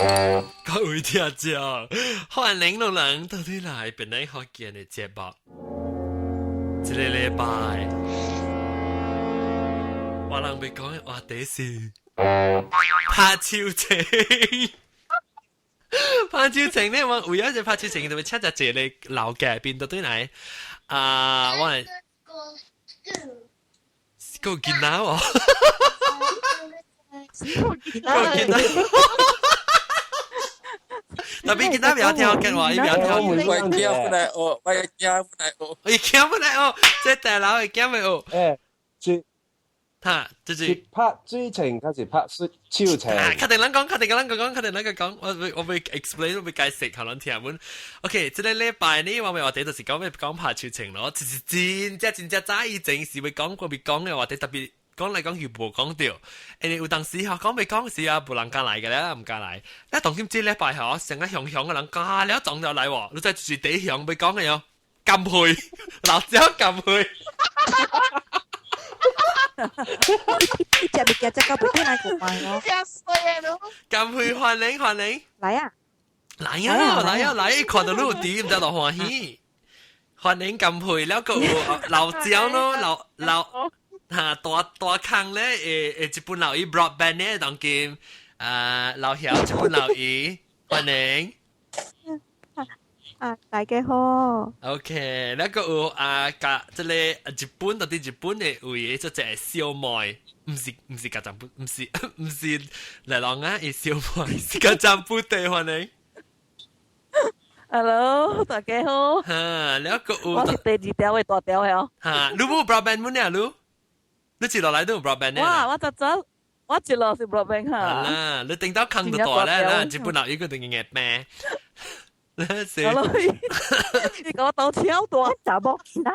各位聽眾，歡迎老人到底來本來福建的節目。這個禮拜，我人欲講的話題是拍手情。拍手情呢，我為咗這拍手情，就會請一個老嘉賓到對來。啊，我係個囡仔喎，個囡仔。特別囡仔袂曉聽福建話，伊袂曉聽。我驚不來學，我驚不來學，伊驚不來學，這大佬會驚袂學。欸，是哈，就是是拍水情，還是拍水手情？確定咱講，確定咱講，確定咱講，我會 explain，我會解釋，可能聽阮。OK，這個禮拜呢，我咪話題就是講欲講拍手情咯，就是真正真正早以前是欲講過欲講的話題，特別講來講去無講著，因為有當時吼講欲講時啊，無人敢來嘅咧，毋敢來。你當今這禮拜吼，成個雄雄的人加了撞咗來喎，你知就是第一雄欲講的喲，甘配，老椒甘配。一隻物件只個不聽來古怪哦。甘配歡迎歡迎。來啊！來啊來啊來！看到你有佇，毋知就歡喜。歡迎甘配，了閣有老椒咯，老老嚇大大坑咧，會會日本老伊 broadband 咧，當今啊老曉日本老伊，歡迎。啊，大家好。 OK，那個有啊，佮這個日本到底日本的位做一個小妹，毋是佮占卜，毋是來人啊，伊小妹是佮占卜的歡迎。 Hello，大家好。哈，了閣有。我是第二條的大條的哦。哈，你無 broadband 冇呢？你？你一路來都有 broadband 呢？哇，我早早我一路是 broadband 哈。啦，你頂到坑就大咧，啦，日本人一個定硬病。是。你講我刀超大。查某囡仔，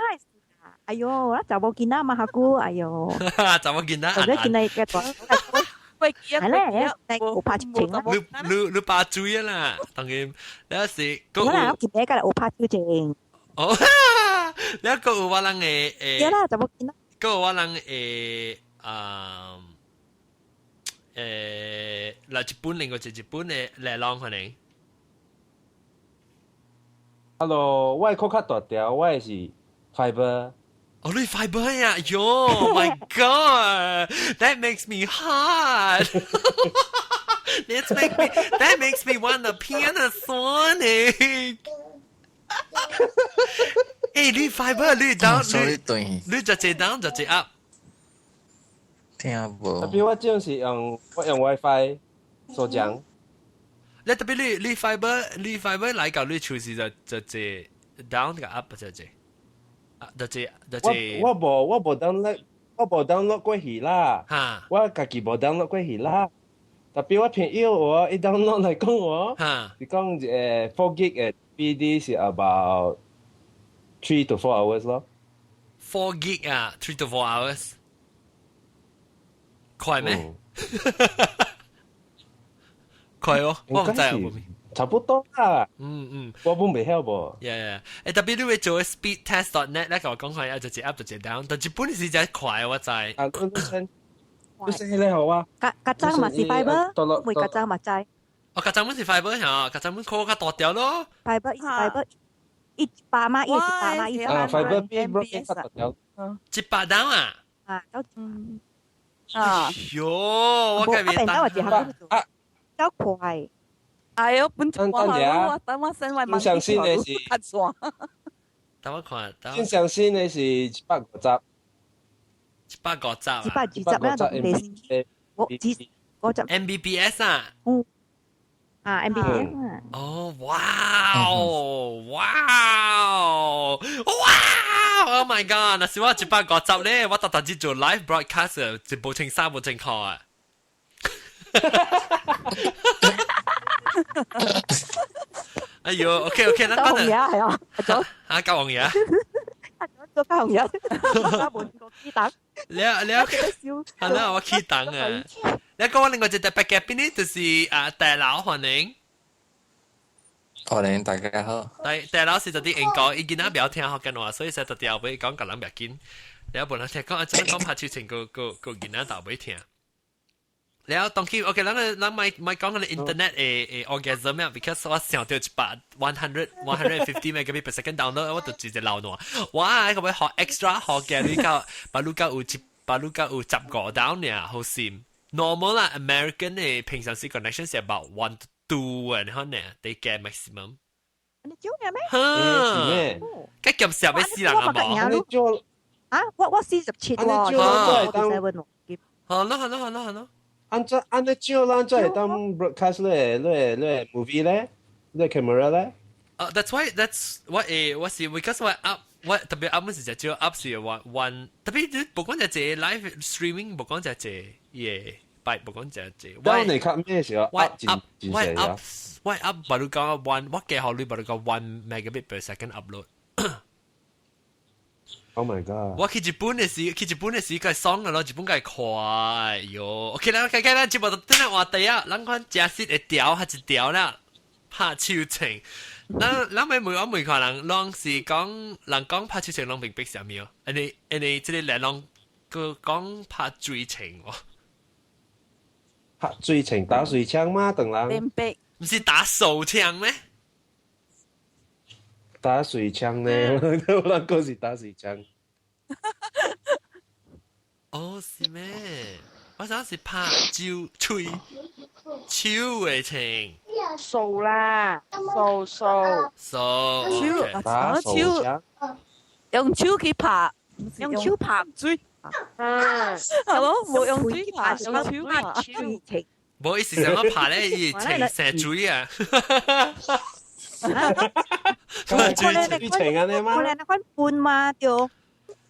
哎喲，我查某囡仔嘛，哈久，哎喲。查某囡仔。我囡仔個大。會記啊，係咧，有拍手情啦。你你你把嘴啦，當然，你是。我啦，我今日個有拍手情。哦，你閣有我人的誒。對啦，查某囡仔。閣有我人的啊誒，來日本另外一日本的來浪可能。 Hello，我的較大條，我的是 fiber。哦，你 fiber 呀？喲，My God，that makes me hot. That makes me want a Panasonic. 欸，你 fiber 你 down 你你就這 down 就這 up。聽無。特別我這種是用我用 WiFi 所講。你特別你 fiber 你 fiber 來到你厝是就就這 down 個 up 就這。啊，就這就這。我無 download 我無 download 過去啦。哈。我家己無 download 過去啦。特別我朋友我一 download 來講我，是講4 gig 的 speed 是 about 3 to 4 hours 咯。 4 gig 啊，3 to 4 hours，快咩？快哦，我毋知啊，差不多啦。我本袂曉無。 Yeah，欸，特別你會做 speedtest.net 咧，共我講看，就一 up 就一 down，但日本是真快，我知。啊，你先，你先迄個好啊。較較早嘛是 fiber，會較早嘛知。哦，較早本是 fiber 嚇，較早本較大條咯。 fiber fiber 一百嘛，一百嘛，一百。啊，fiber 比 broadband 較大條。100 down 啊？啊，都嗯。啊。喲，我改變單。啊，較快。哎喲，本我我等我先我相信的是，等我看，先相信的是150。150。120啦，我幾五十。 Mbps 啊？嗯。啊，Mbps 啊。哦，哇哦，哇哦，哇！Oh my god！若是我150咧，我逐逐日做 live broadcast，一無穿衫無穿褲啊！哎喲，OK OK，咱講紅爺係啊，啊，交紅爺，做交紅爺，我冇個起檔。你你，係啦，我起檔啊！你講我另外一個特別嘉賓呢，就是啊大佬歡迎。歡迎大家好。大大佬是佇英國，伊囡仔袂曉聽福建話，所以說特調尾講共人袂緊。你本來聽講啊，這講拍手情個個個囡仔頭尾聽。然後當佢 OK，咱個咱咪咪講個 internet 誒誒 orgasm 啊，because 我想到100 100 150 megabit per second download，我就直接鬧我。哇！個要學 extra 學嘅，你夠把路夠有一把路夠有15 down 呢，好閃。Normal 啦，American 嘅平常時 connection 是 about 1 to 2 啊，你看呢，they get maximum。你少嘅咩？嚇！咩？佢咁少要死人啊冇？你做啊？我47喎，47喎。好咯好咯好咯好咯。按怎按你照咱怎會當 broadcast 你你你 movie 咧，你 camera 咧？啊，that's why that's 我誒我是 because 我 up 我特別 up 是只少 up 是 one one 特別你不講只只 live streaming 不講只只耶，拜不講只只。當你看咩時候我 up 我 up 我 up 不如講 one 我計好你不如講 1 megabit per second upload。 Oh my god！我去日本嘅時，去日本嘅時，佢爽嘅咯，日本佢快喲。OK 啦，開開啦，節目就等下話題啊，咱看食食一條還一條啦，拍手情。咱咱咪問我問看人，攏是講人講拍手情，攏明白啥物哦？因為因為這個人攏個講拍水情喎。拍水情打水槍嗎？等人。明白。唔是打手槍咩？打水槍呢？我我嗰是打水槍。哦，是咩？我想是拍手吹手嘅情。數啦，數數數手打手槍，用手去拍，用手拍水。嗯，係咯，冇用嘴拍，用手拍水情。冇意思，想我拍咧，伊情成水啊！水情啊你嘛？我咧那款半嘛就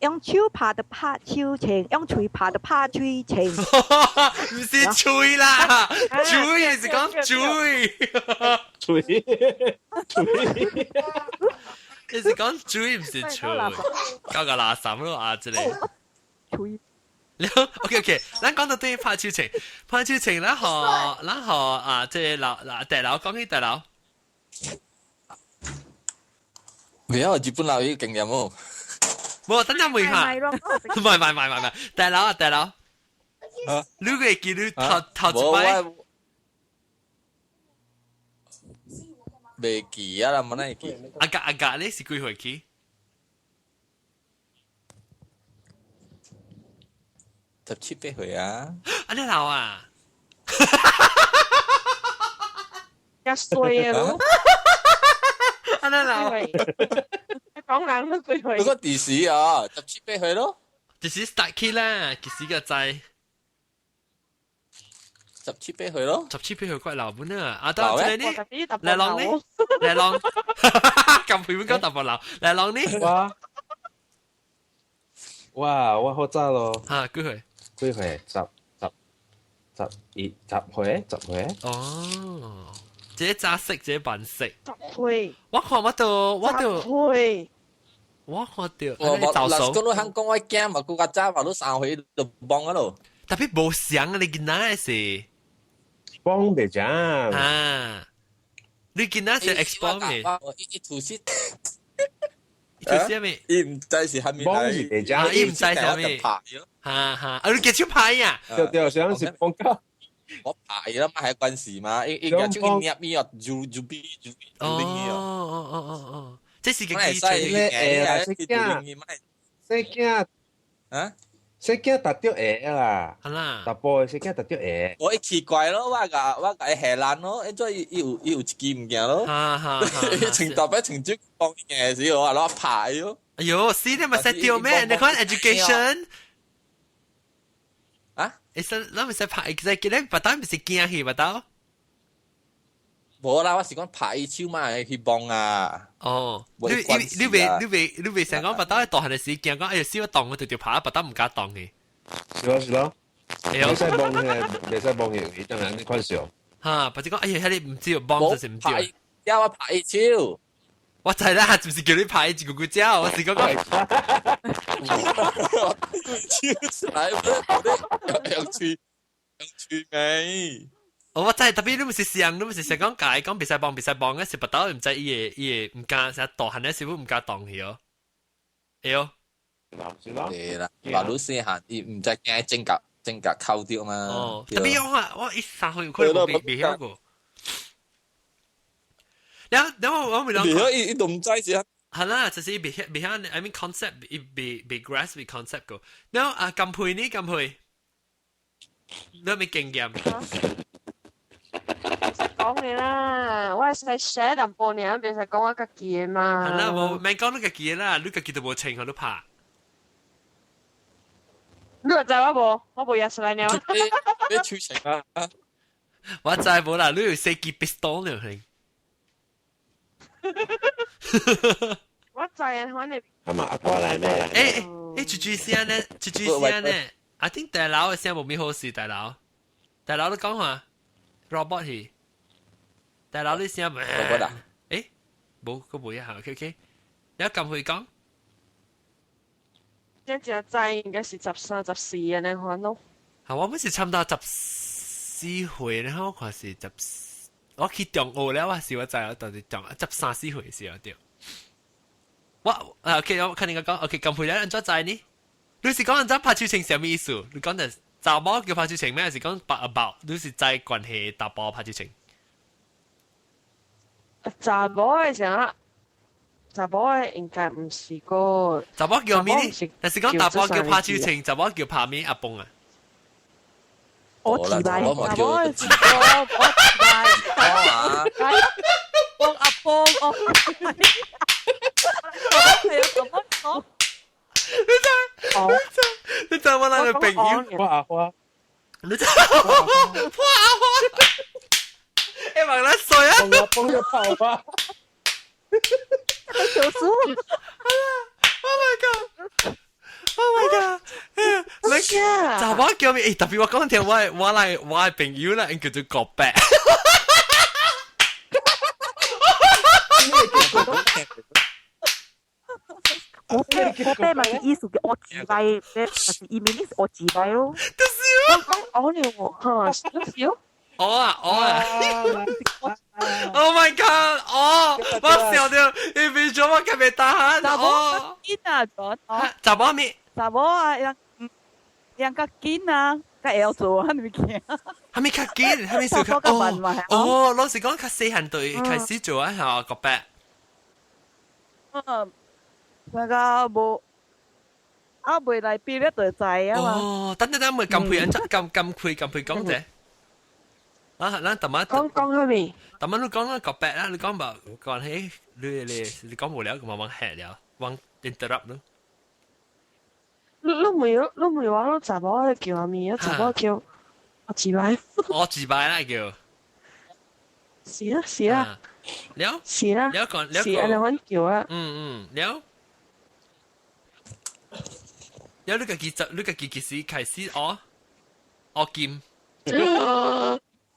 用手拍就拍手情，用喙拍就拍嘴情。唔是喙啦，嘴是講嘴。嘴嘴，你是講嘴唔是喙，搞個垃圾咯啊！這裡。喙。了，OK OK，咱講到對拍手情，拍手情，咱學咱學啊，這個老嗱大佬講起大佬。沒有日本老有經驗哦。冇，等陣問下。唔係唔係唔係唔係，大佬啊大佬。你會記你頭頭一擺？未記啊啦，冇得記。阿格阿格，你是幾歲去？ 17、8歲啊。啊你老啊？一歲啊都。啊你老。講人都幾歲？嗰個電視啊，17、8歲咯。電視 start 起啦，幾時個仔？17、8歲咯。17、8歲怪老本啊！啊，到這裡呢，來浪呢，來浪，咁配本講特別老，來浪呢？哇！哇！我好早咯。嚇，幾歲？幾歲？十十十二十歲，10歲。哦，這早識，這晚識。10歲。我看我到我到。歲。我看到。我我嗱，講到香港我驚嘛，佢較早話都3歲就幫嗰度。特別無想啊！你見哪是？幫袂講。啊！你見哪是 X 幫嘅？一出世。一出世咩？伊唔知是蝦米幫是袂講，伊唔知啥物。哈哈，啊你結手牌呀？對對，想是幫到。我牌啦嘛係關事嘛，伊伊舉手去捏伊哦，就就比就就拎伊哦。哦哦哦哦，這是個基礎。誒，細囝，細囝啊？細囝達到下啦，啦，大波細囝達到下。我一奇怪咯，我甲我甲伊下爛咯，因做伊有伊有一支物件咯，穿大擺穿這幫嘅時候，我攞牌咯。哎呦，死你咪識掉咩？你看 education 啊？你識咱咪識拍，其實記得不單唔是驚去不到。無啦，我是講拍伊手嘛，去幫啊。哦，你你你未你未你未想講不到大漢的時驚講，哎呀，死我當我就就拍，不到唔敢當嘅。是咯是咯，袂使幫嘅，袂使幫嘅，當然你看笑。哈，或者講，哎呀，遐你唔知幫就是唔對。叫我拍伊手，我知啦，就是叫你拍一個個招，我是講講。手出來，我用嘴用嘴味。我知，特別你唔是想，你唔是想講解，講別使幫別使幫嘅，是不到唔知伊個伊個唔敢，成大漢嘅師傅唔敢當去哦。會哦。對啦，話你細漢，伊唔知驚整甲整性格扣掉嘛。哦，特別我一三歲有可能未曉過。然後我未諗。未曉伊都唔知是啊。係啦，就是未曉，I mean concept，伊未 grasp concept 個。然後啊，金佩呢？金佩，你有咩經驗？講你啦，我係使寫淡薄爾，別使講我家己的嘛。係啦，無免講你家己啦，你家己都無穿，我都拍。你話知我無？我無也出來了。你出成啊？我知無啦，你有四支 pistol 了係。我知啊，反正。係嘛？阿哥來咩？欸，豬豬聲呢？豬豬聲呢？I think 大佬的聲無咩好事，大佬。大佬你講話，robot 係。大佬你聲咩？robot 啊？欸，無，個無一下，OK OK。你撳佢講。這只知應該是13、14安呢款咯。嚇！我本是差唔多14歲，然後我看是十，我去中學了，我是我知我到底中13、14歲時候對。我啊 OK，我看你講 OK，咁配咧，按怎知呢？你是講按怎拍手情啥物意思？你講的查某叫拍手情咩？還是講白阿你是知關係查甫拍手情？查某的啥？查某的應該毋是個。查某叫咩呢？但是講查某叫拍手情，查某叫拍咩阿公啊？我自拜，我查某是個我自拜，幫阿公我。係啊，咁樣講。你知？你知我那個朋友？我阿花。你知？破阿花。欸，問咱衰啊！幫阿幫就跑吧。小叔。 Oh my god! Oh my god! 你查某叫咩？欸，特別我講聽，我來我的朋友啦，𪜶叫做告白。我伯嘛是意思叫我自拜，但是伊面是我自拜咯。就是我講我了喎，嚇，少。我啊我啊！Oh my god！哦，我笑到，伊變咗我特別大喊。查某較緊啊，左。查某咩？查某啊，人人較緊啊，較會曉做啊，物件。係咪較緊？係咪小較？哦哦，老實講，較細漢對開始做啊，嚇個白。嗯，那個無啊，未來畢業就知啊嘛。哦，等等等，咪撳配人，撳撳配撳配講者。啊，咱逐晚講講啥物？逐晚你講啦，告白啦，你講無講起，你講無聊，慢慢吃了，往 interrupt 咯。你問我，你查某叫啥物？查某叫我自拜。我自拜啦叫。是啊是啊。了。是啦。了講了是按呢款叫啊。嗯嗯，了。了你家己就你家己幾時開始學學劍？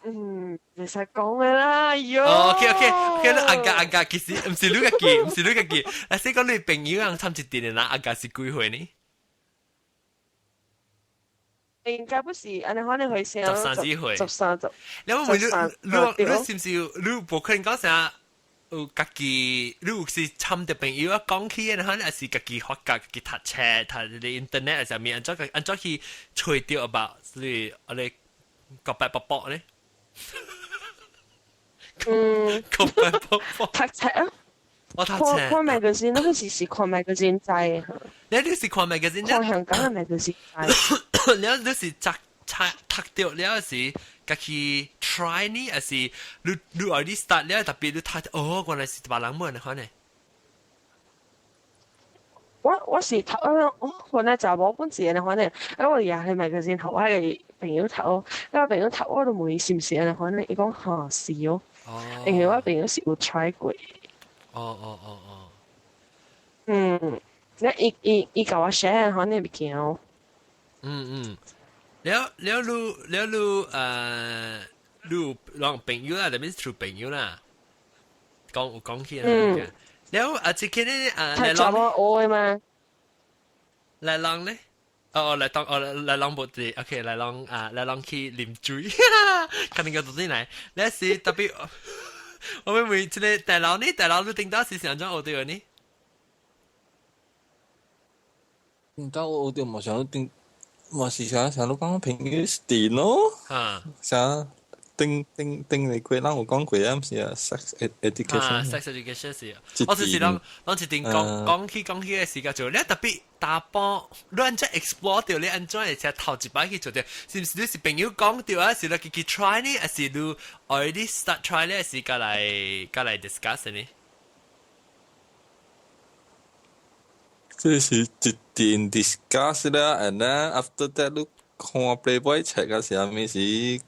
嗯，袂使講嘅啦，喲。哦，OK OK OK，你阿家阿家其實毋是你家己，毋是你家己，啊，是講你朋友人參一陣的人，阿家是幾歲呢？應該不是，按呢款你回聲。 13、14歲。 13十。你問你你是毋是你無可能講啥？有家己，你有是參著朋友啊講起的，還是家己發覺家己讀冊、讀啲 internet 上面，按怎去揣著吧？所以我哋告白卜卜咧。嗯，告白卜卜。讀冊啊！我讀冊。看 magazine，那個是看 magazine 知的。你是看 magazine？看香港的 magazine 知。你是讀讀著了是家己 try 呢，還是你 already start 了？特別你讀哦，原來是別人問的款呢。我是讀啊，我原來查某本是按呢款的，啊我也係 magazine 讀，我個朋友讀，我朋友讀我都問伊是毋是按呢款的，伊講哈是哦，因為我朋友是有 try 過。哦。嗯，那伊共我 share 款的物件哦。嗯嗯，了了你了你你有人朋友啦，特別是厝朋友啦，講有講起啦。了啊，這個呢啊，來查某學的嘛？來人咧？哦，來當哦來人無佇，OK，來人啊，來人去啉水，肯定個倒轉來，你是特別，我們問這個大佬呢？大佬你頂到是按怎學著呢？頂到我學著嘛，想頂，我是想想你講朋友是電咯，嚇想頂頂頂你過，咱有講過啊，毋是啊，sex education。 Sex education 是，我就是攏攏一定講講起講起嘅時間做，你特別打波，你按怎 explore 到，你按怎會才頭一擺去做到，是毋是你是朋友講到啊？是你自己 try 呢？還是你 already start try 呢？是過來過來 discuss 呢？這是一定 discuss 啦，and then after that 你看 Playboy 冊啊，是啥物時？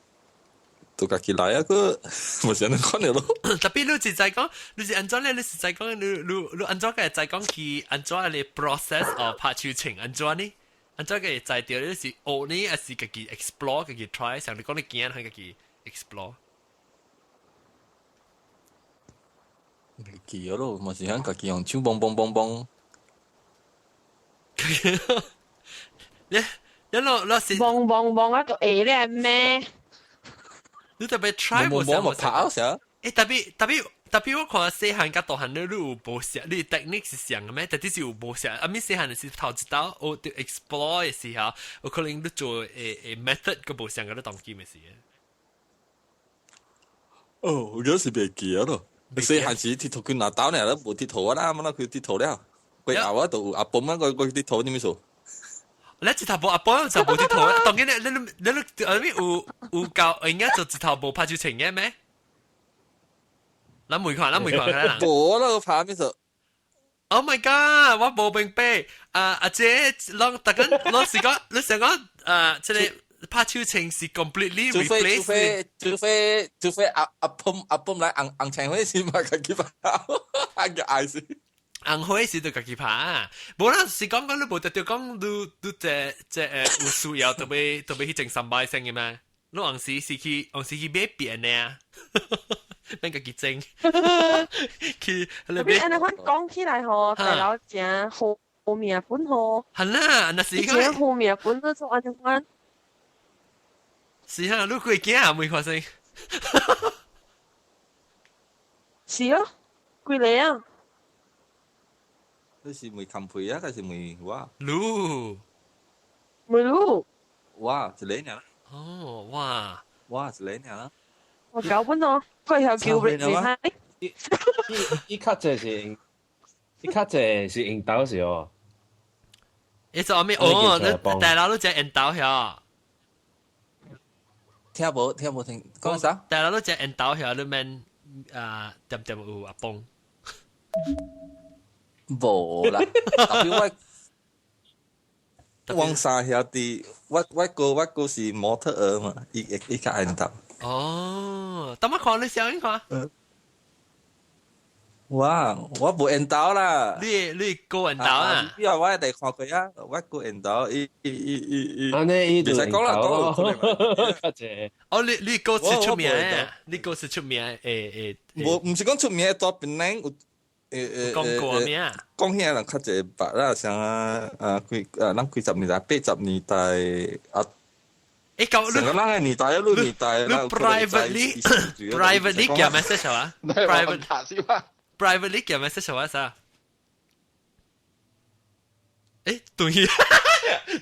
都家己來啊個，無是按呢款的咯。特別你是在講，你是按怎咧？你是在講，你你你按怎個在講去按怎個 process of 拍手情？按怎呢？按怎個會知著你是學呢，還是家己 explore 家己 try？像你講你驚係家己 explore？袂記咯，嘛是響家己用手嘣嘣嘣嘣。你你攞攞是嘣嘣嘣啊！個會咧咩？你特別 try 無無冇跑啥？欸，特別特別特別，我看細漢佮大漢你你有無相，你 technique 是像的咩？特別是有無相，啊，咪細漢是頭一道學著 explore 的時候，有可能你做的 method 閣無相佮你當今的時。哦，我是袂記啊咯。細漢時𨑨迌佢拿刀呢，都無𨑨迌啊啦，乜啦佢𨑨迌了。過後我就有阿公啊，我我𨑨迌你物事？你一頭無阿婆就無𨑨迌，當然你你你你後面有有教應該做一頭無拍手情嘅咩？咱沒看，咱沒看，看人。無啦，我拍咩事？Oh my god！我無明白。啊阿姐，攏逐個攏是講，你想講啊，這個拍手情是 completely replace。除非除非除非阿阿婆阿婆來紅紅青火時嘛，家己拍，阿個愛死。紅火時就家己拍，無啦是講講你無特著講你你這這有需要特別特別去整三擺先嘅咩？你紅時是去紅時去買扁的啊，免家己整。去特別按呢款講起來吼，大佬誠好命本吼。係啦，若是誠好命本，你做按呢款。是啊，你幾驚啊？沒發生。是咯，幾個啊？你是問康佩啊，還是問我？你。問你。我一個爾。哦，哇！我一個爾啦。我搞本咯，佢又叫你睇。伊伊較濟是，伊較濟是緣投是哦。伊做咩？哦，你大佬都食緣投遐。聽無聽無聽，講啥？大佬都食緣投遐，你免啊，點點有阿崩。無啦，特別我王三兄弟，我我哥我哥是模特兒嘛，伊伊較緣投。哦，等我看你聲音看。我我無緣投啦。你你哥緣投啊？因為我一定看過啊，我哥緣投，伊伊伊伊伊。按呢伊就袂使講啦，講。哦，你你哥是出名的，你哥是出名的，欸欸。無，毋是講出名，大檳榔有。誒講過名，講起來人較濟捌啦，像啊啊幾啊，咱幾十年代、八十年代啊，欸，舊成個咱個年代啊，你年代，你 privately privately 寄 message 啊？private privately 寄 message 啊啥？欸，對，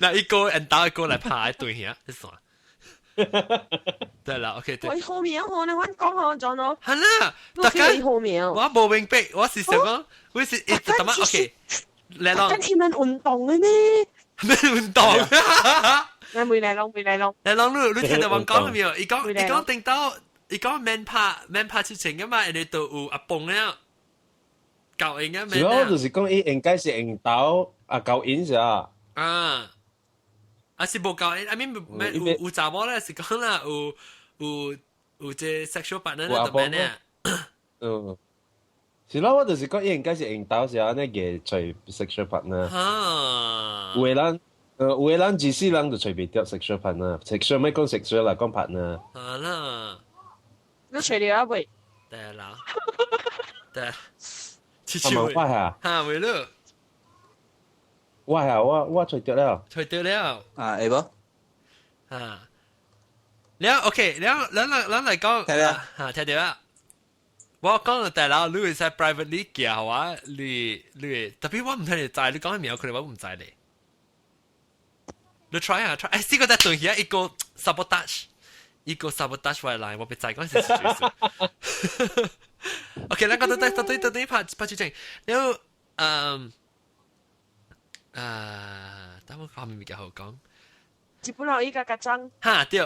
嗱一個人打一個來拍對呀，這算。對啦，OK 對。我好名好呢，我講好咗咯。係啦，大家我無明白，我是想講，我是一怎麼 OK？來咯。跟天們運動嘅呢？咩運動？我未來咯，未來咯。來咯，你你聽到我講沒有？伊講伊講頂到，伊講免拍免拍出情噶嘛，人哋都有阿崩了，教應該免。主要就是講伊應該是緣投啊，交應是啊。啊。啊是無夠，I mean 有有查某咧是講啦，有有有這 sexual partner 咧，特別呢。嗯，是咯，我就是講伊應該是緣投是按呢個揣 sexual partner。哈。有的人，有的人一世人就揣袂著 sexual partner，sexual 莫講 sexual 啦，講 partner。啊啦。你揣著啊未？對啦。對。阿問我下。哈，為了。我係我我揣著了，揣著了。啊，會無？啊，了 OK，了，咱來咱來講，聽到嚇，聽到啊。我講大佬，你會使 privately 寄我，你你特別我毋聽你知，你講咩名，可能我毋知咧。你 try 下 try，誒，試過在對起一個 sabotage，一個 sabotage 回來，我別再講是是。OK，咱講到底到底到底拍拍手情，然後嗯啊，等我講咪比較好講。日本人依家較爭。哈對，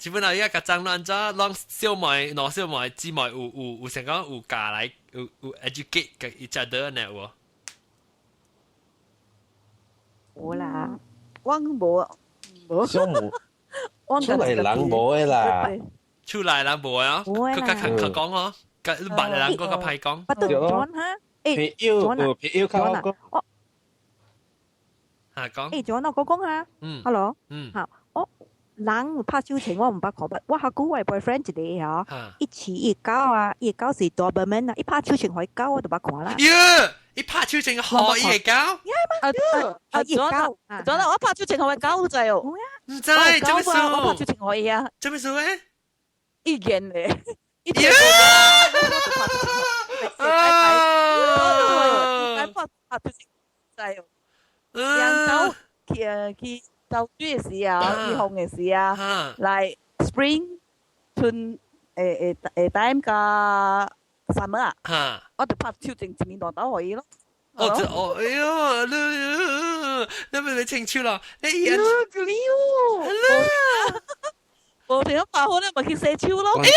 日本人依家較爭，咱怎攏小妹、兩小妹、姊妹有有有成講有教來有有 educate 嘅 each other 呢有無？有啦，我無無。小母，出來人無的啦。出來人無啊？佢較較較講嗬，較捌的人閣較歹講。不對，轉哈，朋友，朋友較好講。哦，嚇講。誒，轉我講下。嗯。 Hello。嗯。嚇，我人拍手情我毋捌看，我下久我 boyfriend 一個嗬，一飼伊狗啊，伊狗是大伯門啊，伊拍手情予伊狗我就捌看啦。喲，伊拍手情予伊个狗？啊啊！轉啦，轉啦！我拍手情予伊狗知哦。毋知，做咩事？我拍手情予伊啊。做咩事咧？意見咧。耶！啊！拍拍手情知哦。養狗去去走水的時啊，去風的時啊，來 spring 春誒誒誒 time 加 summer 啊，我就拍手情一年大兜予伊咯。哦，這哦，哎喲，你你咪你清楚咯，你喲，你哦，無聽拍好咧，咪去洗手咯。哎呀，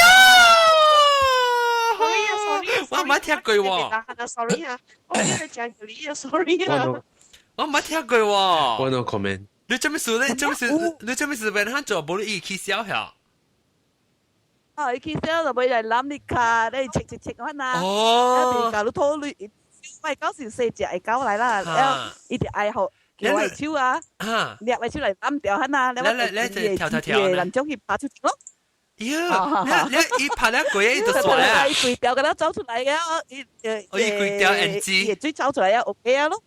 我毋捌聽過喎。 Sorry 啊，我聽你講你啊，sorry 啊。我毋捌聽過喎。我 no comment。你做咩事咧？做咩事？你做咩事？變漢做無你伊起笑遐？啊，伊起笑就尾來攬你跤，你切切切款啊。哦。教你討論，我狗是細隻的狗來啦，了伊就愛好叫我手啊，掠我手來攬掉款啊，來來來，跳跳跳，人將去拍出去咯。喲，你你伊拍了過，伊就煞啊！伊規條給他走出來嘅，伊哦，伊規條 NG，伊水走出來啊，OK 啊咯。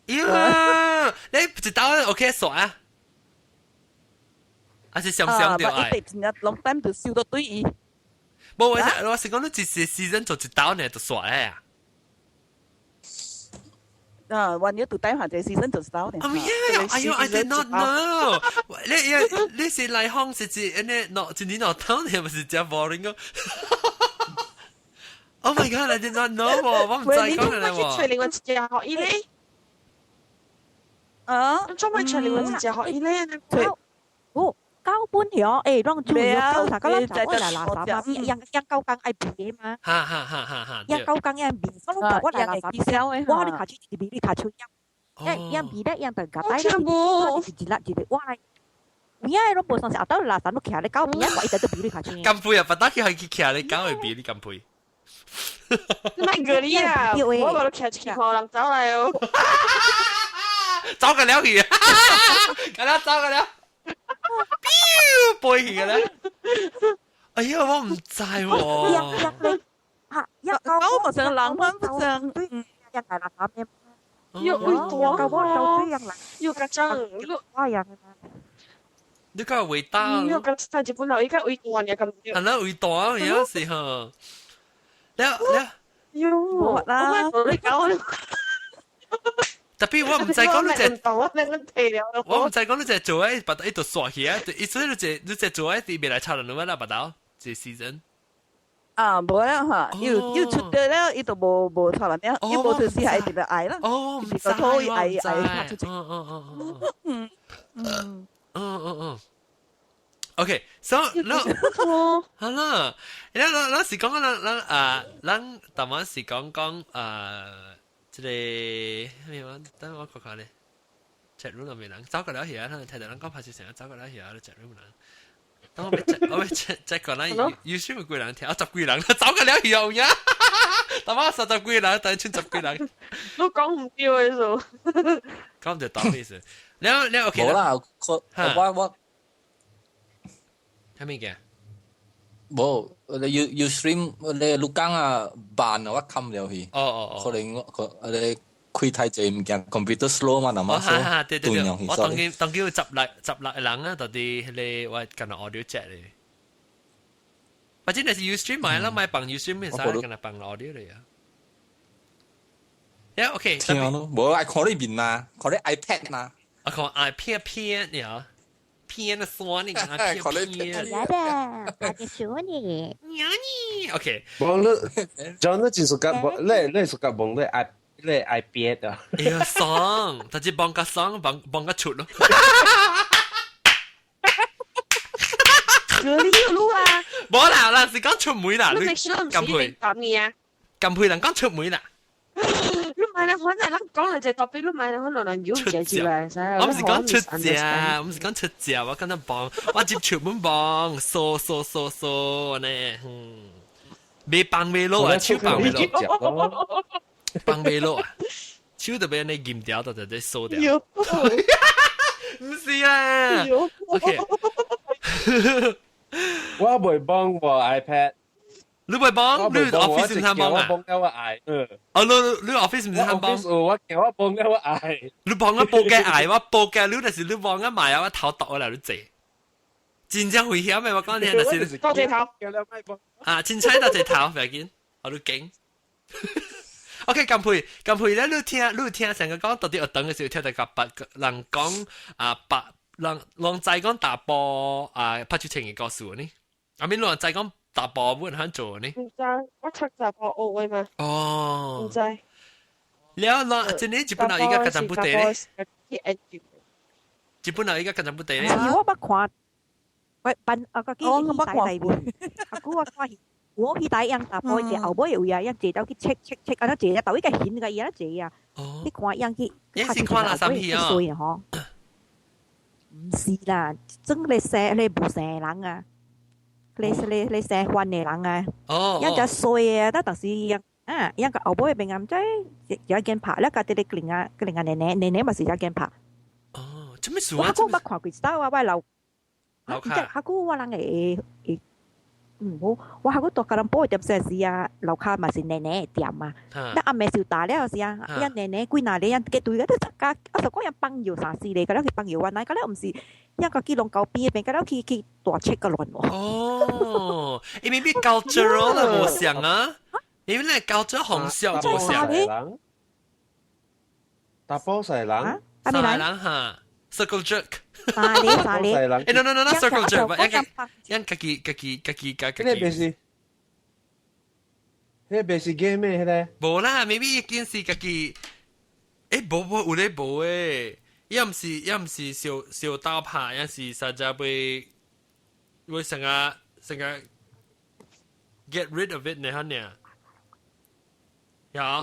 喲，你一刀 OK 煞啊？還是想想著愛？伊真正 long time 就收到對伊。無，我我是講你一時 season 做一刀呢，就煞啊！啊，one year 就等下這 season 就一刀呢。哦耶！哎喲，I did not know 你你你是來訪是指安尼，喏，一年兩刀呢，不是真 boring 哦。Oh my god! I did not know 我毋知講的喎。找另外一隻學伊咧。啊？做咩找另外一隻學伊咧？哦，狗本曉，誒，攏注意狗啥，狗咱就愛來垃圾嘛，養養狗公愛味嘛。哈哈哈哈哈！養狗公愛味，我攏我來垃圾，我你跤手一味，你跤手養，養養味咧，養頓夾帶咧，一粒一粒，我來。有影攏無相信，後頭垃圾攏徛咧狗邊仔，我一直都味你跤手。乾杯啊！不打去係去徛咧狗會味，你乾杯。你莫過你啊！我無徛一去看人走來哦。走個了去，個了走個了。飛去個咧！哎呀，我毋知喎。嚇，狗無像人款，不像對，養來垃圾面。要會大，要較真，我養的嘛。你講偉大。你較真日本人應該偉大呢咁。係啦，偉大啊，有時候。了了。喲，啦，你講。特別我毋知講你這，我毋知講你這做誒，把伊就刷起啊！意思你這你這做誒，伊袂來插人啦，把刀這 season。啊，無啦嚇，又又出得了，伊就無無插人了，伊無就是係特別愛啦。哦，毋知，我愛愛拍出去。嗯嗯嗯嗯嗯嗯嗯嗯。OK，so 那好啦，咱咱咱是講咱咱啊，咱頭先是講講啊。這個咩話？等我看看咧。chat room 內面人走過來去啊，睇到人講拍攝成日走過來去啊，chat room 人。等我欲 check，我欲 check check 過來，有少幾人聽，啊十幾人，走過來去有影。頭先三十幾人，等剩十幾人。都講毋對的數。講毋對當咩事？了了 OK。無啦，我我我。啥物件？無，你要要 stream 你錄工啊慢啊，我冚了去。哦哦哦。可能我可你開太濟物件，computer slow 嘛，那麼說。對對對，我當見當見有十六十六個人啊，到底彼個我敢若 audio chat 咧。或者你是 Ustream 買啦，買放 Ustream 咩使，敢若放 audio 嚟啊。Yeah, OK。聽咯，無愛看你面嘛，看你 iPad 嘛。我講愛片片呀，片的酸你講片片。來的，阿隻小你。娘你，OK。無你，John 你真屬甲，你屬甲望你愛你愛憋啊。哎呀，爽，但是幫個爽，幫幫個出咯。你有路啊？冇啦，嗱是講出門啦，你咁配講嘢啊？咁配人講出門啦。你買啦，反正咱講嚟就特別，你買啦，可能要解決來。我唔是講出食，我唔是講出食，我講得幫，我接出門幫，掃掃掃掃呢，嗯，未幫未落啊，手幫未落，幫未落啊，手就俾你閹掉，就就掃掉。唔是啊，OK。我袂幫我 iPad。你袂幫？你 office 唔通幫啊？我幫了我愛。嗯。哦，你 office 唔通幫？我叫我幫了我愛。你幫我報價愛，我報價你就是你幫我買啊，我頭剁我嚟你坐。真正危險的，我講你就是多謝頭。啊，凊彩多謝頭，唔要緊，我都驚。OK，咁配咁配咧，你聽成個講到底學堂嘅時候，聽到個白人講啊白人人知講查埔啊拍手情嘅故事呢？阿面人知講查埔本肯做呢？唔知，我讀查埔學嘅嘛。哦。唔知。了啦，真係日本人依家較陣不地咧。日本人依家較陣不地咧。我捌看，喂，扮啊個幾去大大本，阿姑我看戲。我去大樣查埔，一後尾有啊，樣坐到去切切切，啊，坐啊，到一個顯個伊啊坐啊，你看樣去，是看垃圾戲啊？嗬，唔是啦，真你生你無生人啊，你生番的人啊，樣只衰啊，但是樣啊，樣個後尾變暗仔，有一間拍，了家啲你另外另外奶奶奶奶嘛是一間拍。哦，做咩事啊？我講捌看過一道啊，我老，老卡，阿姑我人會會。嗯，我還個大吉隆坡店時啊，樓下嘛是奶奶店啊。那阿妹就大了時啊，一奶奶幾若咧，一結對個都加，我就講人幫油啥事咧，個了去幫油原來個了毋是，一個去龍溝邊邊，個了去大切個亂喎。哦，因為比 cultural 啦無相啊，因為咧 culture 紅色無相。查埔細人，細人哈。Circle jerk。沙哩沙哩。誒，no no no no，circle jerk，一家己家己家己家己。那個是，那個是 game 咩？那個。無啦，maybe 一件事家己。誒，無無有咧無誒，伊毋是小小刀拍，伊是實在會會成個成個 get rid of it 呢？哈呢？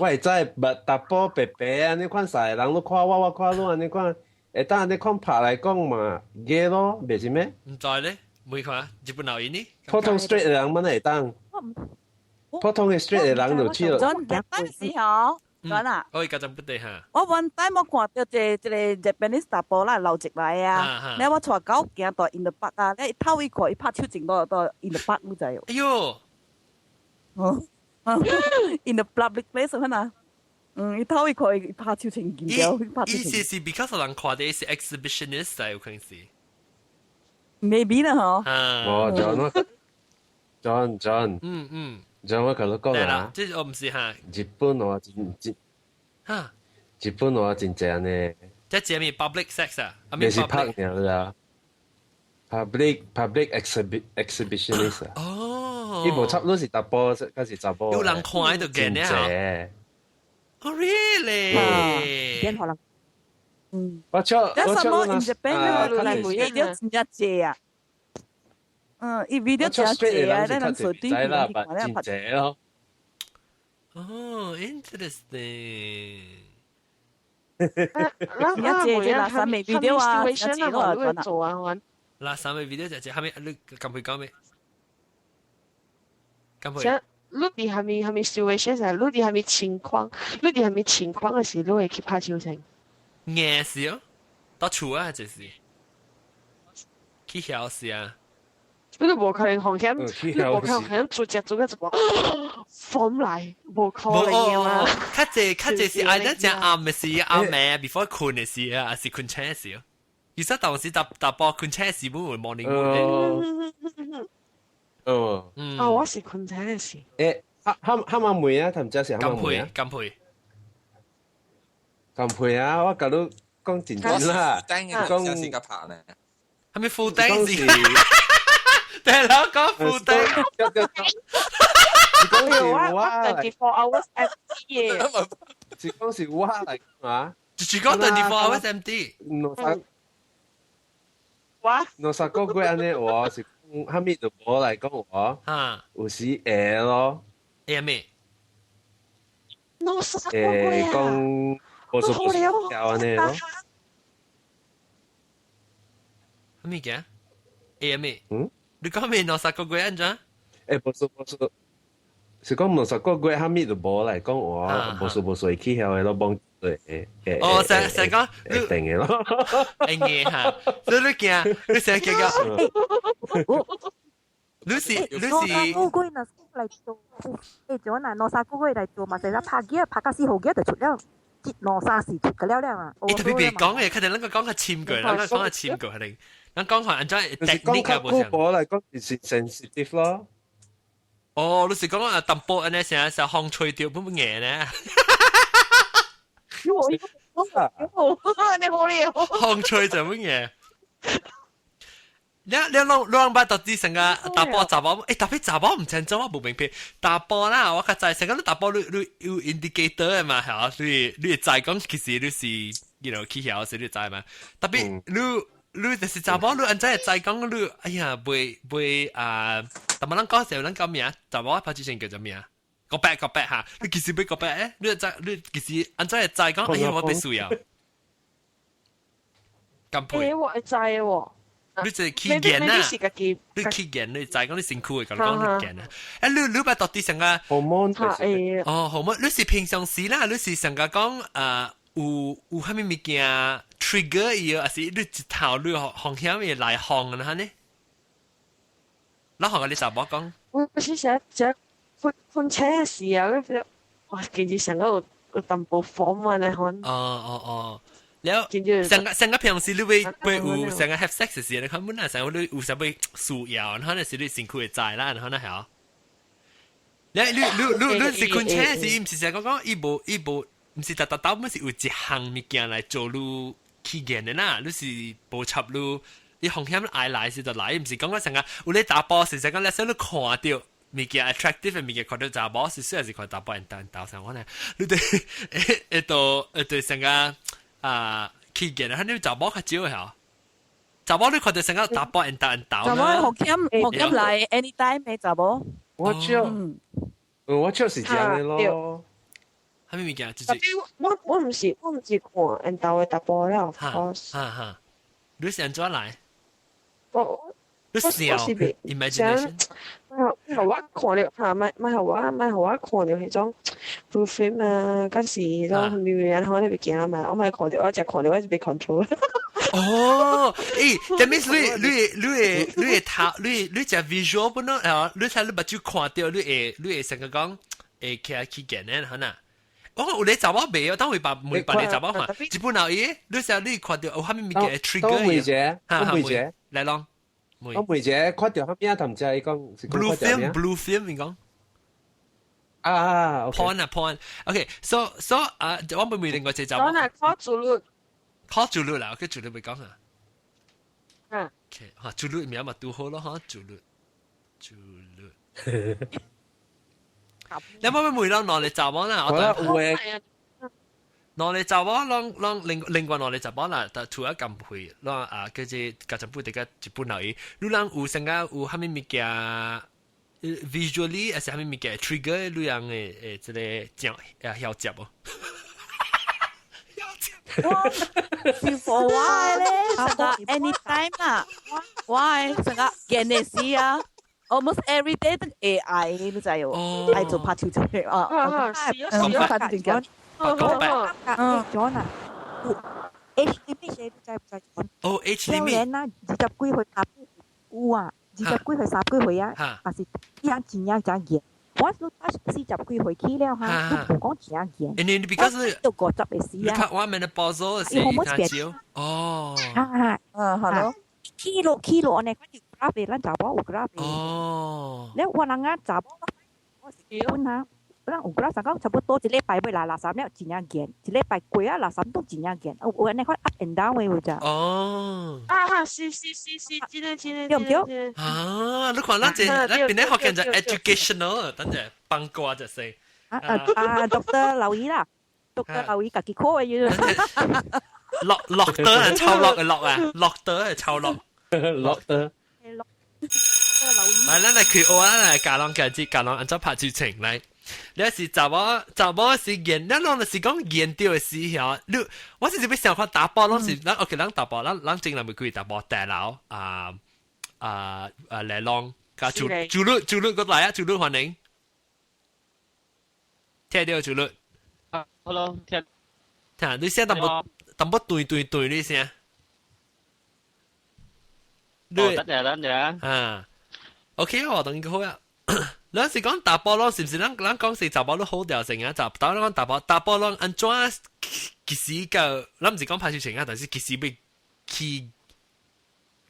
我會知，捌查埔白白啊！你看曬人，你看我，我看你，按呢款。會當你看拍來講嘛，gay 咯，袂是咩？毋知咧，沒看日本老人呢？普通 straight 的人乜會當？普通的 straight 的人就去了。陣陣時候，陣啊！我家陣不對哈。我 one time 我看到一個 Japanese 查埔啦，留一來啊，咧我帶狗行到 in the park 啊，咧頭一看伊拍手前到到 in the park 你知？哎喲！哦，in the public place 可能。嗯，伊頭一看伊拍手前見掉，拍手意思是 because 人看的是 exhibitionist 有可能是。 Maybe 啦嗬。哦，John John John。嗯嗯。 John 我共你講啊。這我毋是哈。日本話真真。哈。日本話真正呢。這係咩 public sex 啊？你是拍爾啦。Public exhibitionist 啊。哦。伊無差不多是查埔，還是查埔。有人看喺度見呢？Oh really？變可能。嗯。我笑我笑那 in Japan 咧，video 真正濟啊。嗯，伊 video 真濟啊，咱人手對啦，真濟咯。哦，interesting。真濟這垃圾嘅 video 啊，真濟咯，做啊，我。垃圾嘅 video 就係，後面你咁會講咩？咁會。你佇蝦米蝦米 situation 時，你佇蝦米情況，你佇蝦米情況嘅時，你會去拍手槍？硬是哦，到厝啊，就是去曉時啊。你都無可能風險，你無可能風險做隻做個一個風來，無可能嘅嘛。較濟較濟是愛咱正暗嘅時，暗暝 before 睏嘅時啊，還是睏醒時。其實當時查查埔睏醒時，會 morning 哦。哦，啊，我是睏醒嘅時。誒，哈哈哈馬妹啊，頭先是哈馬妹啊。甘配，甘配啊！我甲你講真真啦，講是個拍呢？係咪負釘是？對啦，講負釘。講是我我 24 hours empty 嘅。是講是我嚟啊？就是講 24 hours empty。兩三我2、3個月按呢話是講啥物都無來講話，有時會咯。會咩？2、3個月啊！講無數無數按呢咯。啥物嘅？會咩？嗯？你講咩2、3個月按怎？無數無數，是講2、3個月啥物都無來講話，無數無數會起曉的咯，幫對會。哦，成成講會定的咯。會硬哈，所以你驚，你成日驚講。你是你是。2、3個月若來做，做嗱2、3個月來做嘛，就係拍機拍到4號機就出了，一兩三四出個了了啊。特別別講嘅，佢哋兩個講較深過，兩個講較深過，可能。咱講下按怎 technique 啊，無像。講來講是 sensitive 咯。哦，你是講啊，淡薄按呢成成風吹著，本本硬呢？你好了。風吹就本硬。你攏攏捌到底成個查埔查某，特別查某毋清楚，我無明白。查埔啦，我較知，成個你查埔你你有 indicator 的嘛，嚇？你會知講其實你是，去曉時你知嘛。特別你你就是查某，你按怎會知講你，哎呀，袂袂啊！但係咱講時候，咱講名，查某拍之前叫做咩？個白個白嚇，你其實欲個白誒？你知你其實按怎會知講，哎呀，我必須要。咁配。我會知喎。你就起見啊！你起見，你知講你身軀會講講你見啊！你你捌到底成個？哦，荷爾蒙，你是平常時啦，你是成個講有有啥物物件 trigger 伊，還是你一頭你風險會來放啊？呢？咱學個你查某講。我是成成瞓瞓醒時啊，我見住成個有有淡薄風啊，那款。哦哦哦。了，成個成個平時你會會有成個 have sex 時，你看本來成個你有啥物需要，然後那是你身軀會知啦，然後那係。你你你你你是困醒時，毋是成個講伊無伊無，毋是逐逐兜，本是有一項物件來做你起源的啦，你是無插你，你風險愛來時就來，毋是講講成個有咧查埔是成個，你說你看著物件 attractive 的物件，看著查某是雖然是看查埔緣緣投啥我呢，你對會到會對成個。啊，起見啊，你查某較少嚇，查某你看著成個查埔緣投緣投。查某學險學險來 anytime 的查某。我笑，我笑是這樣的咯。啥物物件？就是我我毋是看緣投的查埔了。哈哈，你是按怎來？我你想 imagination？莫予我看著哈，莫莫予我莫予我看著彼種 blue film 啊，敢是彼種啥物物，然後你袂驚嘛？我莫看著，我食看著我就袂 control。哦，欸，that means 你你你會你會頭你你食 visual 本咯，啊，你睇你目睭看著，你會你會成個講會起來起見咧，可能。我講有咧查某袂哦，當會把每別個查某看，一本後伊，你成你看著有啥物物件 trigger 伊？我問者，來咯。我問者看著啥物啊？毋知伊講是 blue film blue film 你講。啊，porn 啊 porn，OK，so so 啊，我問問另外一個查某。我係看主律。看主律啦，OK，主律未講啊。嗯。 OK，哈，主律名嘛拄好咯，哈，主律，主律。你可唔可以問咱兩個查某啦？我有誒。兩個查某，攏攏另另外兩個查某啦，但除咗咁配，攏啊，叫做加一本大家一本而已。你人有成個有啥物物件？visually 還是啥物物件 trigger 你人的這個正啊曉接無？我是 for 我的咧，成個 anytime 啊，我的成個見的時啊，almost every day 都會愛，你知無？愛做拍手出嚟啊！啊，拍手出講嗯，咗啊，age limit 你知唔知？哦，age limit。少年啊，20幾歲、有啊，20幾歲、30幾歲啊，還是伊人真正真嚴。我都40幾歲起了哈，都無講真嚴。你你 because 到50的時啊。你看我 menopausal 是少哦。啊啊，好咯。起落起落呢，看到 graph 咱查某有 graph。哦。了我人啊查某，我是本啊，咱有個人講差不多一禮拜欲來垃圾了，真正見，一禮拜過啊，垃圾都真正見，有按呢款 up and down 的有咋？哦。啊，是是是是，真的真的。對毋對？啊，你看咱這咱邊咧學緊就 educational，等陣幫過就係。啊啊啊！Doctor 留意啦，Doctor 留意家己看的嘢。落落得係臭落嘅落啊，落得係臭落。落得。來，咱來開學啊！來教人家知，教人按怎拍劇情來。你是查某，查某是見，咱攏是講見著的時候，你我是欲想看查埔，攏是咱 OK，咱查埔，咱咱正人袂開查埔大樓啊啊啊來攏，加主主律主律過來啊，主律歡迎，聽著主律。啊，hello，聽。聽，你聲淡薄淡薄斷斷斷你聲。哦，等陣等陣。啊，OK 我等佢好啊。咱是講查埔攏是毋是？咱咱講是查埔都好掉成啊！就當咱講查埔，查埔攏按怎其實個，咱毋是講拍事情啊，但是其實欲去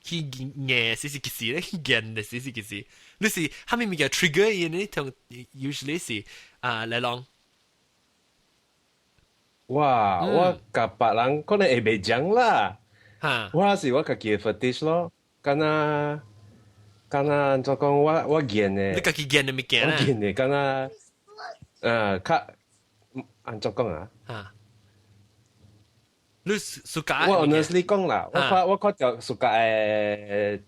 去硬，是是其實咧硬的，是是其實。你是蝦米物件 trigger 伊呢？同 usually 是啊來攏。哇！我共別人可能會袂講啦。哈！我是我家己的 fetish 咯，敢若。敢若按怎講？我我見的，你家己見的物件我見的敢若，較按怎講啊？啊，你 suka？我 honestly 講啦，我看我看著 suka 的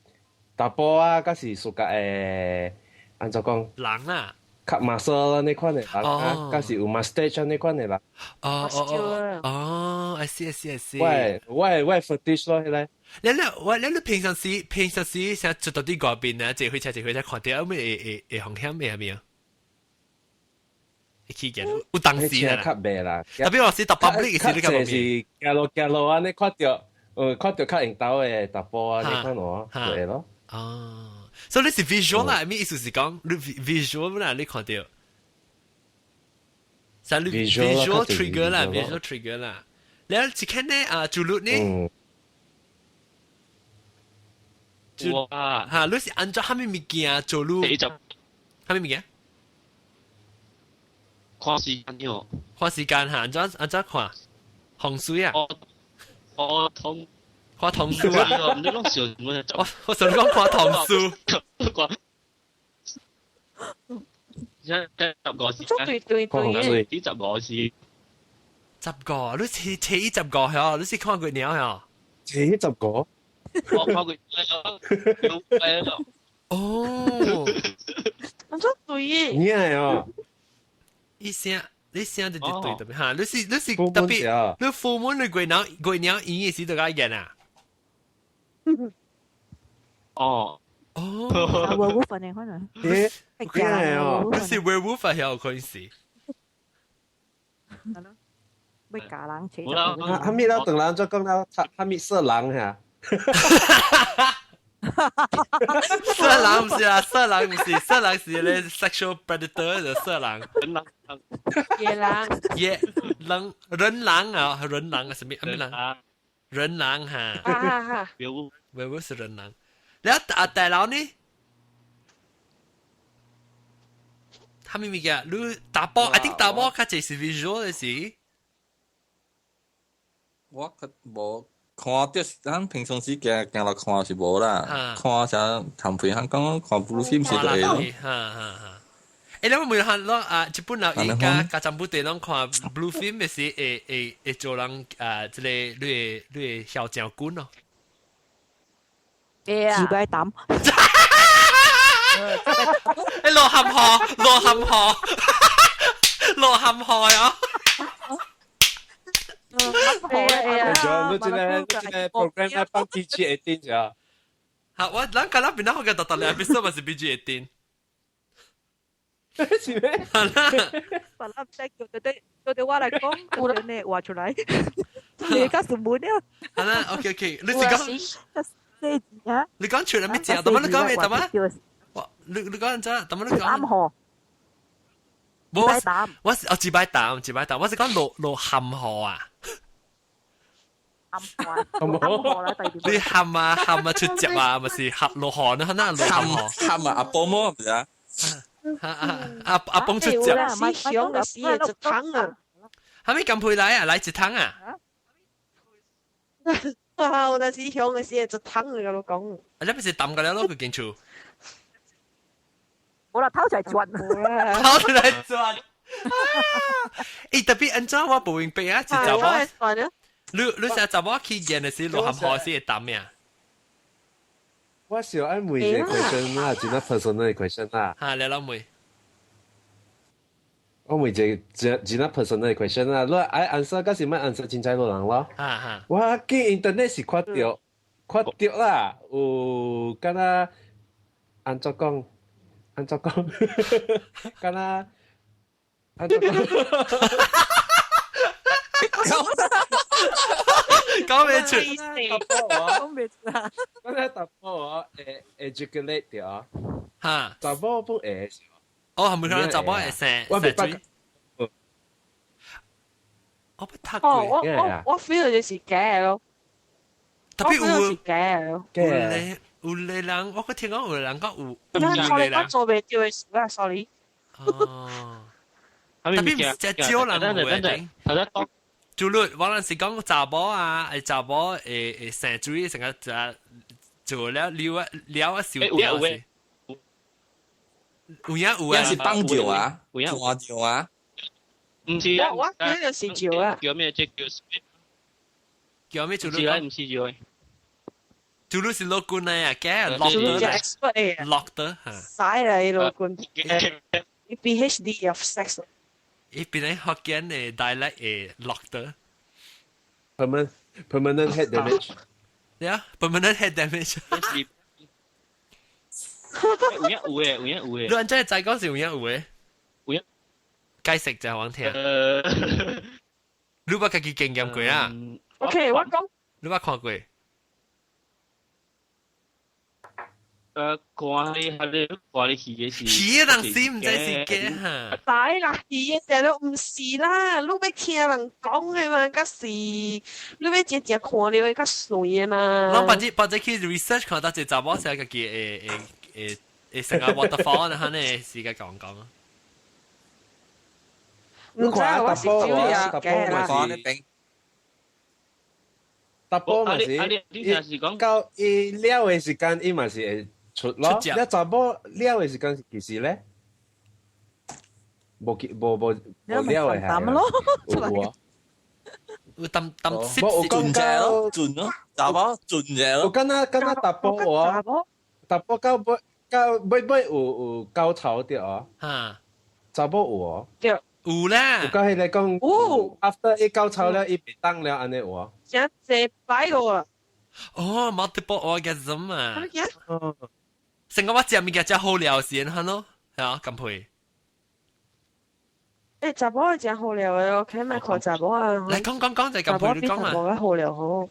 查埔啊，抑是 suka 的按怎講？人啊，較 muscle 那款的人啊，抑是有 mustache 那款的人。哦哦哦，哦，I see I see I see。我 fetish 咯，彼个。你你我你你平常時像做到啲外邊啊，坐火車坐火車看著有咩會會會風險的係咪啊？會起見有當時啦，較袂啦。特別我是搭 public 時，你較是行路行路按呢看著，看著較緣投的查埔啊，你看我對咯。哦，所以你是 visual 啦，咩意思是講你 visual 啦，你看著，所以你 visual trigger 啦，visual trigger 啦。你一看呢啊，主律呢？哇！嚇，你是按照蝦米物件做你？蝦米物件？看時間喲。看時間嚇，按怎按怎看？風水啊？我我通看唐書啊！你攏想我我想講看唐書。一15時。對對對。幾十個時？十個，你是切十個嗬？你是看過鳥嗬？切十個？我看過哦，按怎對？你係哦，一聲你聲就對特別嚇，你是特別，你父母你鬼鳥鬼鳥演嘅時就該演啊？哦哦， werewolf 呢可能，誒，係哦，你是 werewolf 係有可能是。係咯，欲咬人切。哈密啦，等人再講啦，哈密色狼嚇。色狼毋是啊，色狼毋是，色狼是咧 sexual predator 的色狼。人狼，野狼，野狼，人狼啊，人狼啊，什麼？咩狼？人狼哈。啊哈。 werewolf 是人狼。แล้ว啊大佬呢？蝦米物件？你查埔，I think 查埔較濟是 visual 的是。我較無。看著咱平常時行行落看是無啦，看啥談朋友講看 blue film 是就會咯。哈哈哈！欸，你問下攏啊，一般人伊家家長部隊攏看 blue film 的時會會會做人啊，這個你會你會囂將軍咯。會啊。自擺膽。欸，落鹹河，落鹹河，落鹹河啊！係你這個這個 program 咧放 PG-18 咋？嚇！我咱今日邊個個特特咧 episode 嘛是 PG-18。是咩？係啦。本來唔使叫對對對對我來講，我呢話出來，你較順門了。係啦，OK OK，你是講四字啊？你講出來咩字啊？怎麼你講咩？怎麼？我你你講怎？怎麼你講？啱河。我我是哦，自擺膽，自擺膽，我是講落落鹹河啊。鹹河啦，第你鹹啊鹹啊出汁啊，咪是鹹落河呢？可能落鹹鹹啊，阿波摩唔是啊？阿阿崩出隻。是響嘅時一湯啊！係咪咁配來啊？來一湯啊！啊！我那時響嘅時一湯啊，我講。啊！你不是抌個了咯？佢間厝。冇啦，偷出來轉。偷出來轉。欸，特別按怎我無明白啊？一查某，你成查某去見的時，落鹹河時會抌呀？我想愛問一個 question 啦，真係 personal question 啦。嚇，你老妹。我問一個真真係 personal question 啦，你愛 answer，嗰時咪 answer 凊彩路人咯。哈哈。我見 internet 是看到看到啦，有敢若按怎講？按怎講？敢若按怎講？講未出，講未出啊！敢若查某我會 ejaculate 對啊？嚇，查某不會。哦，係咪講查某會生我生水？我不讀過。哦，我 feel 就是假咯。特別有是假咯。有咧有咧人，我聽講有人講有有咧人。我做袂著的事啊，sorry。哦。特別唔係少人有嘅。就你，我那是講查某啊，誒查某會會生水，成個就做了撩啊撩啊燒掉是。有影有啊，是放尿啊，換尿啊。唔是啊，我嗰個是尿啊。叫咩？這叫叫咩？唔是啊，唔是尿。做你是老官啊，假落得落得嚇。使啦，老官。PhD of sex。伊邊咧福建的 dialect 會落得。 Permanent head damage。 Yeah, permanent head damage。有影有的，有影有的。你按怎知講是有影有的？有影。解釋就我聽。你捌家己經驗過啊？OK，我講。你捌看過？看你係你看你戲嘅是。戲的人死毋知是假哈。知啦，戲的都毋是啦，你欲聽人講的嘛，較是，你欲真正看著的較水的嘛。攏別只別只去 research 看到一查某寫家己會會會會成個 waterfall 呢，呢時間講講。毋知我是少啊，查甫嘛是。查甫嘛是，伊到伊了的時間，伊嘛是會出咯。你查某了的時間是幾時咧？無無無無了的係。咯，有啊。有淡淡濕轉者咯，轉咯，查某轉者咯。有敢若敢若查甫哦，查甫到尾到尾尾有有高潮著哦。嚇，查某有哦。對。有啦。有講彼個講。有。 After 伊高潮了，伊袂當了，按呢有哦。真濟擺過啊！哦，multiple orgasm 啊！成個我食物件食好料先，係咯，係啊，咁配。欸，查某係真好料的，我看莫看查某啊。來講講講就咁配，你講啊。查某好料好。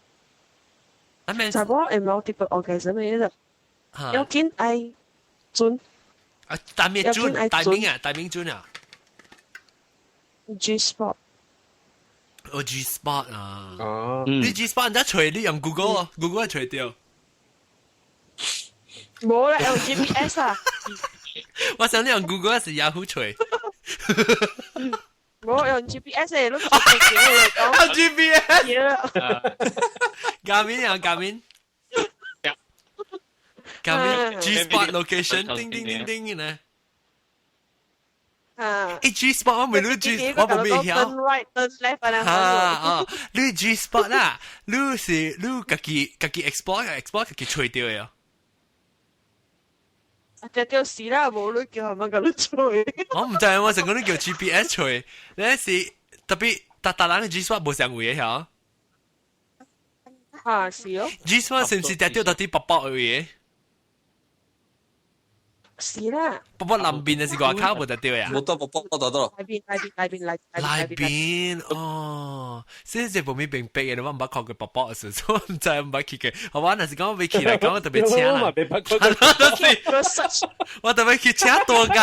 查某會 multiple orgasm 的個，要緊愛準。啊，大面準，大面啊，大面準啊。 G spot。哦，G spot 啊！哦，你 G spot 人家揣你用 Google 啊，Google 揣著。無啦，用 GPS 啊。我想你用 Google 是 Yahoo 揣。無用 GPS 的，你講。 GPS。嘉敏啊，嘉敏。嘉敏 G spot location，叮叮叮叮呢。啊！欸 G spot 我未你 G，我無未曉。 Turn right, turn left 啊！啊，你 G spot 啦，你是你家己家己 explore explore 家己揣著的啊？啊，這就是啦，無你叫他們共你揣。我毋知，我成個你叫 GPS 揣，你是特別逐逐人的 G spot 無相位的曉？啊，是哦。 G spot 是毋是定著到佇北北位的？是啦。北北南邊的是外口無得對啊？無到北北到到。內邊內邊內邊內內邊哦，所以這無咪明白的，我毋捌看過北北的時陣，我毋知毋捌去過。好，我若是講欲去來講，我特別請人。我特別去請多街，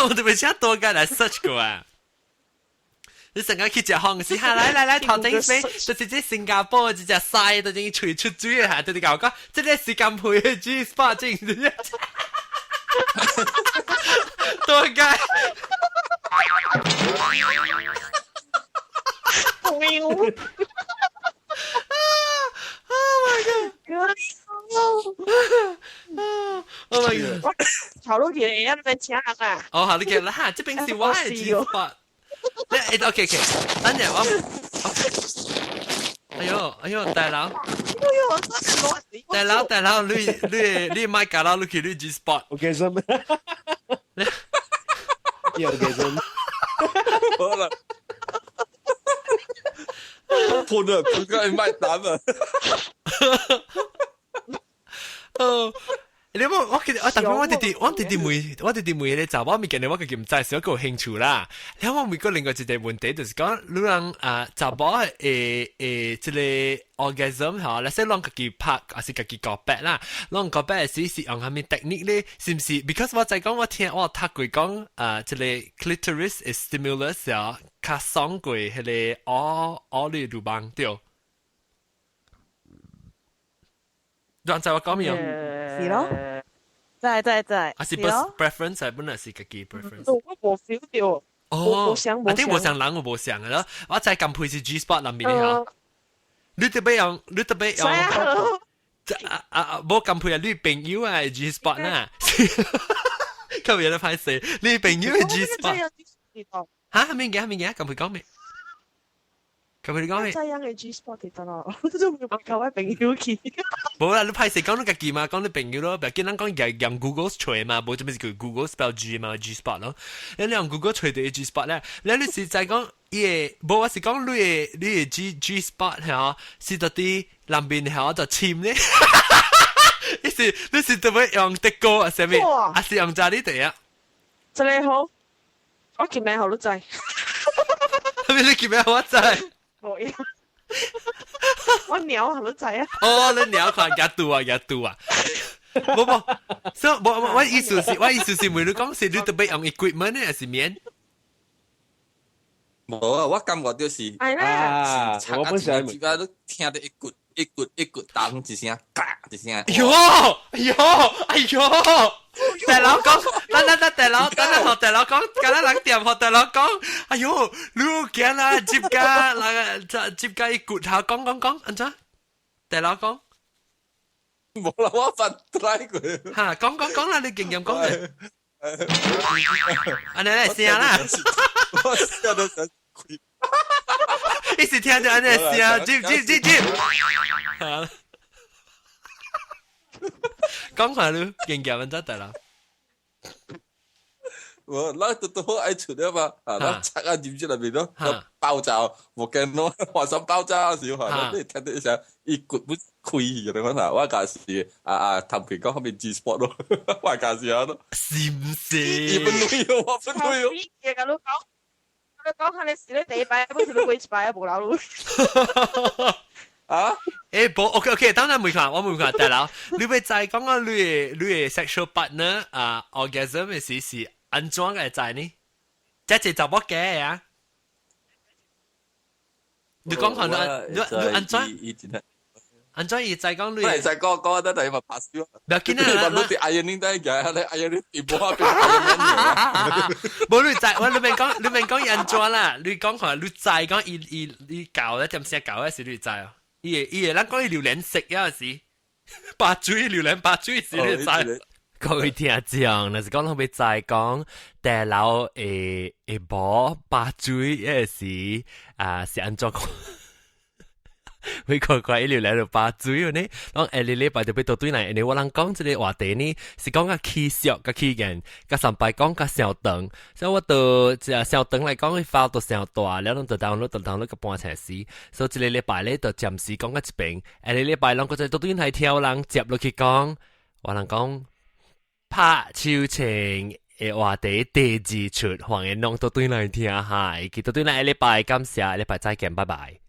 我特別請多街來 search 過啊。你成日去食紅時，哈來來來，頭前飛，就是這新加坡這隻屎都已經吹出水啊！就是共我講，這個是甘配的 G spot 正。多解。Oh my god! Oh my god! 頭都見你一邊請人啊！哦，好，你見啦嚇，這邊是我的 G spot。你 OK OK，等陣我。哎呦哎呦，大佬！大佬大佬，你你你買架啦，你去你 G spot。 OK 什麼？有嘅什麼？好啦。判啊！判佢係賣膽啊！哦，你冇我記得我特別我弟弟我弟弟問我弟弟問你查某物件咧，我家己毋知，是我有興趣啦。然後我問過另外一個問題，就是講你人啊查某會會這個 orgasm 吼，那些攏家己拍，還是家己告白啦？攏告白時是用啥物 technique 咧？是毋是？Because 我在講我聽我讀過講啊，這個 clitoris is stimulus 啊，較爽過彼個奧奧利魯邦對。你知我講咩？是咯，在在在。啊是 preference 係本來是家己 preference。我無 feel 到。哦，無想啊，啲無想人我無想嘅咯，我知咁配是 G spot 裏面嘅嗬。你特別用，你特別用。啊啊啊！無咁配啊，你朋友啊 G spot 啦。今日咧歹勢，你朋友係 G spot。嚇？咩嘅？咩嘅？咁配講咩？咁佢講咩？真係嘅 G spot 得啦，我都冇夠位朋友去。無啦，你歹勢講你家己嘛，講你朋友咯，別見人講用用 Google 揣嘛，無做咩是叫 Google spell G 嘛，G spot 咯。你用 Google 揣到 G spot 咧，你你是在講伊個，無我是講你個你個 G G spot 嚇，是到底南邊嚇就簽咧。你是你是特別用德國啊，啥物？還是用咋呢地啊？真係好，我叫名好都知。係咪你叫名我知？冇嘢，我鳥好都知啊。哦，你鳥看日度啊，日度啊。無無，所以無我意思是，我意思是問你講是你特別用 equipment 呢，還是免？無啊，我感覺就是，係啦，我本想自己都聽到一骨一骨一骨當一聲，嘎一聲。哎呦，哎呦，哎呦！大佬講，等等等，大佬，等等，學大佬講，今日人店學大佬講，哎呦，你驚啦，接家，那個接家一骨頭，講講講，按怎？大佬講，冇啦，我發 try 過。嚇，講講講啦，你經驗講嘅。按呢來聲啦，我笑到想開。一時聽到按呢聲，接接接接。嚇！講下你經驗按怎大佬？我那都都好愛出了嘛，啊，那插啊入去那邊咯，爆炸，我驚咯，發生爆炸嘅時候，你聽到一聲，一骨不開去，我話我假是啊啊，談佢講後面 G spot 咯，我假是啊咯，是唔是？伊本對哦，我本對哦。你講，你講下你是你第一擺，不是你幾擺啊？無老路。啊？欸，無，OK OK，當然沒看，我沒看，大佬，你欲知講啊，你的你的 sexual partner 啊，orgasm 的時是按怎會知呢？這是查某家的啊？你講看你你你按怎？按怎伊知講你？我會使講講得第嘛拍笑。不要緊啊！你啲 ironing 得嘅，你 ironing 電話變 ironing。無你知，我你免講，你免講伊按怎啦？你講看，你知講伊伊伊教咧，點聲教咧是你知哦。伊會伊會，咱講伊榴蓮食啊是，白水榴蓮白水是你知。各位聽眾，若是講咱欲知講，大佬會會無白水，抑是啊是按怎講？會看看伊榴蓮就白水呢？講下禮拜就欲倒轉來，因為我人講這個話題呢，是講較起俗、較起勁，較上擺講較傷長，所以我就這傷長來講，file 都傷大，了攏就 download 就 download 個半小時，所以這個禮拜咧就暫時講到這邊，下個禮拜攏閣再倒轉來聽人接落去講，我人講拍手槍的話題第二出，歡迎攏倒轉來聽哈，記得倒轉來下禮拜，感謝，下禮拜再見，拜拜。